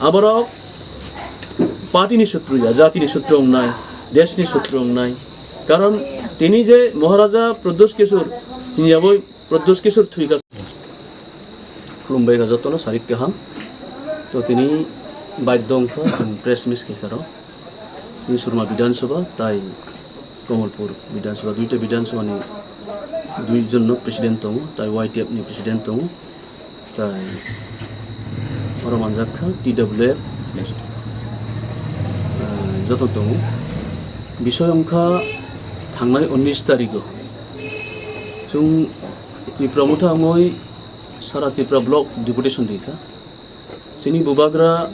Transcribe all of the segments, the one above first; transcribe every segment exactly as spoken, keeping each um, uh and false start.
Aborok party ni sutru ya, jati ni sutru wngnai, desh ni sutru wngnai. Karon tini je Maharaja Pradyut Kishore hinya boi Pradyut Kishore thwikha. Khulumbai kha jotono sarik kaham. To tini baidongkha press meet khe karo. Tini Surma Bidhan Sabha tai Kamalpur Bidhan Sabha, duita Bidhan Sabha ni duijon no president tongo, tai Y T F ni president tongo, tai oro manjak kha T W F, ah, joto tongo. Bisoi wngkha thangnai unis tarigo chwng Tipra Motha wngwi sara Tripura block deputation rikha. Chini bubagra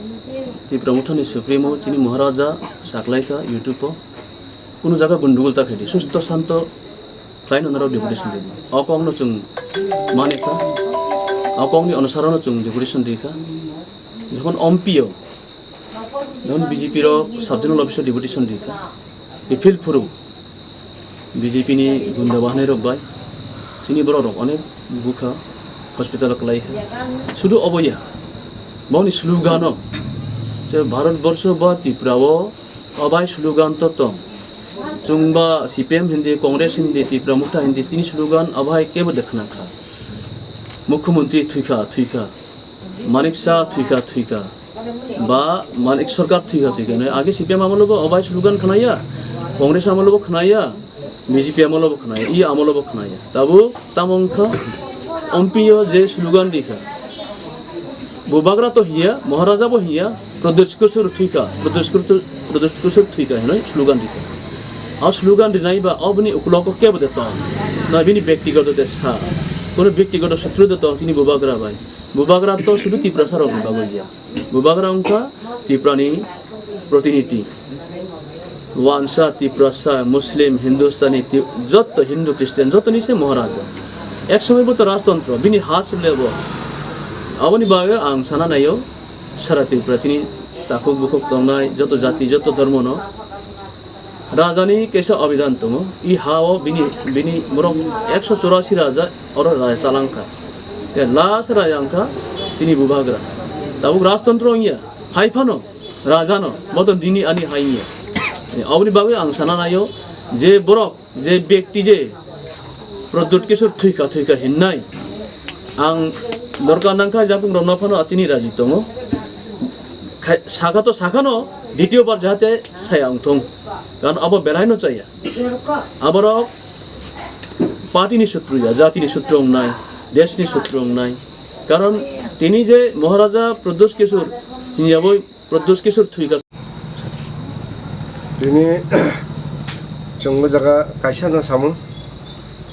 Tipra Mothani Supremo, chini Maharaja saklaikha YouTube o. Kunu jaga gundugul ta khaidi, susto santo khlaino norok deputation ridi. O kokno chwng manikha, o kokni onusarono chwng deputation rikha. Jokhon M P o, jokhon B J P rok sub zonal office o deputation rikha. Iphil phuru B J P ni gunda bahanai rok bai chini borok rok onek bukha hospital o kwlai kha. Sudu obo ya, boni slogan o je Bharat borsho ba Tripura o obai slogan to tong. Chwng ba C P M hindi, Congress hindi, Tipra Motha hindi, chini slogan obo hai kebo de khna kha. Mukhyamantri thwikha, thwikha. Manik Saha thwikha, thwikha. Ba Manik Sarkar thwikha, thwikha. Nai age C P M amolo bo obai slogan khnaya, Congress amolo bo khnaya, B J P amolo bo khnaya, i amolo bo khnaya. Tabuk tamo wngkha M P o je slogan rikha. Bubagra to hiya, Maharaja bo hiya, Pradyut Kishore thwikha, Pradyut Kishore, Pradyut Kishore thwikha hinwi slogan rikha. O slogan rinai ba oboni ukulogo kebo de tong. Na bini bektigoto de sa. Kono bektigoto sutru de tong chini bubagra bai. Bubagra to sudu Tiprasa rokni bagwi ya. Bubagra wngkha Tiprani protiniti. Wansa, Tiprasa, Muslim, Hindustani, Ti-, jotto Hindu, Christian, jottoni se Maharaja. Ek somoi bo to rajtontro, bini ha se lebo. Aboni bagwi ang sana naio, sara Tripura chini takhuk bukhuk tongnai, joto jati, joto dhormono. Rajani kaisa abidhan tongo, i ha o bini, bini borok ekso churasi raja oro raja chalangkha. Te last raja wngkha chini bubagra. Tabuk rajtontro wngya, hai phano rajano, boto nini ani hai wngya. Aboni bagwi ang sana naio je borok, je bekti je Pradyut Kishore thwikha, thwikha hinnai. Ang dorkar nangkha, jakung rokno phano achini raji tongo. Khai-, sakha to sakhano, ditiyo bar jahate saya wngthung. Karon abo belaino chaya. Aborok party ni sutru ya, jati ni sutru wngnai, desh ni sutru wngnai. Karon tini je Maharaja Pradyut Kishore hinya boi Pradyut Kishore thwikha. Tini chwng o jaga kaisa no samung,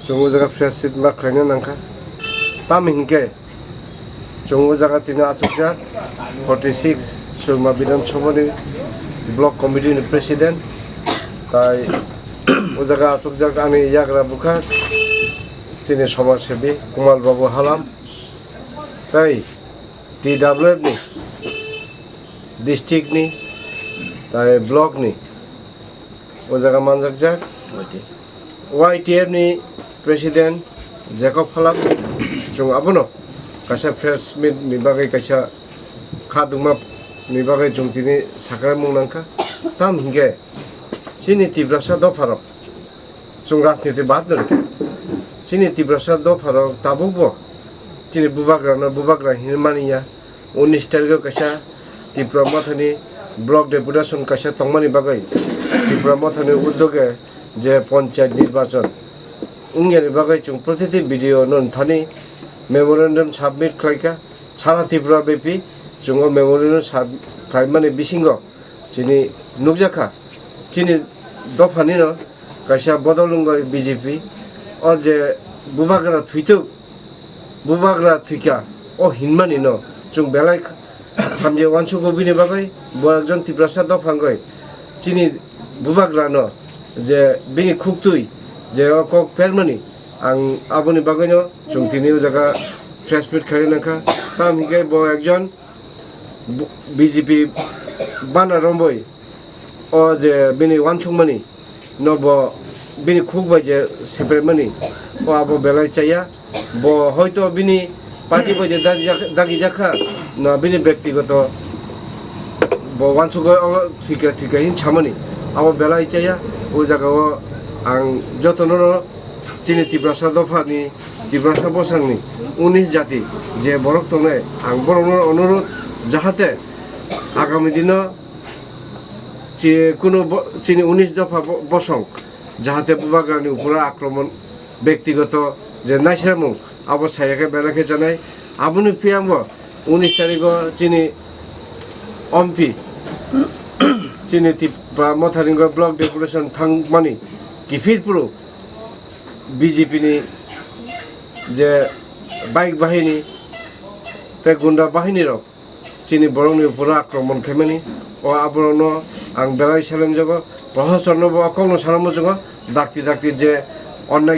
chwng o jaga press meet ma khlaina nangkha. Tamo hinkhe chwng o jaga tini achukjak forty six Surma Bidhan Sabha ni block committee ni president, tai o jaga achukjak ani yagra bwkha chini somaj sebi Kumal Babu Halam, tai T W F ni, district ni, tai block ni, o jaga manjakjak. Y T F ni president Jacob Phalap, chwng abono kaisa press meet ni bagwi, kaisa kha dungma ni bagwi chwng tini sakramung nangkha. Tam hinkhe chini Tiprasa dopharok, chwng rajniti baad no rikha. Chini Tiprasa dopharok tabukbo chini bubagrano bubagra hinwi mani ya. Unis tarikho kaisa Tipra Mothani block deputation kaisa tongmani bagwi Tipra Mothani uddoge je panchayat nirbachon wngyani bagwi chwng protiti B D O no thani memorandum submit khlaikha. Sara Tripura bepi chwng o memorandum sub-, khlaimani bisingo chini nukjakha, chini dophanino kaisa bodol wngwi B J P o je bubagra thwituk, bubagra thwikha o hinmani no chwng belai hamjak uansukgo bini bagwi. Bo ekjon Tiprasa dopha wngwi chini bubagra no je bini khuktwi je o kok phermani, ang aboni bagwi no chwng tini o jaga press meet khai nangkha. Tamo hinkhe bo ekjon B J P bana romwi o je bini uansukmani no bo bini khuk bai je sepremani, o abo belai chaya. Bo hoito bini party bai je dagi jak-, dagi jakha, na bini bektigoto Bo wansugwi o thwika thwika hin samani abo belai chaya. O jagao ang jotono chini Tiprasa dophani, Tiprasa bosongni unis jati je borok tongnai, ang borokno onurot jahate agami dino je kunu bo-, chini unis dopha bo-, bosong jahate Bubagrani uporo akromon, bektigoto je naisramung abo saya khe belai khe janai. Aboni phiyangbo unis tarigo chini ompi chini Tipra Motharingo block deputation thangmani kiphilphuru B J P ni je bike bahini tei gunda bahini rok chini borokni uporo akromon khaimani. O aborokno ang belai selenjogo, proshasonno bo o kokno sana muchungo, dakti dakti je onnai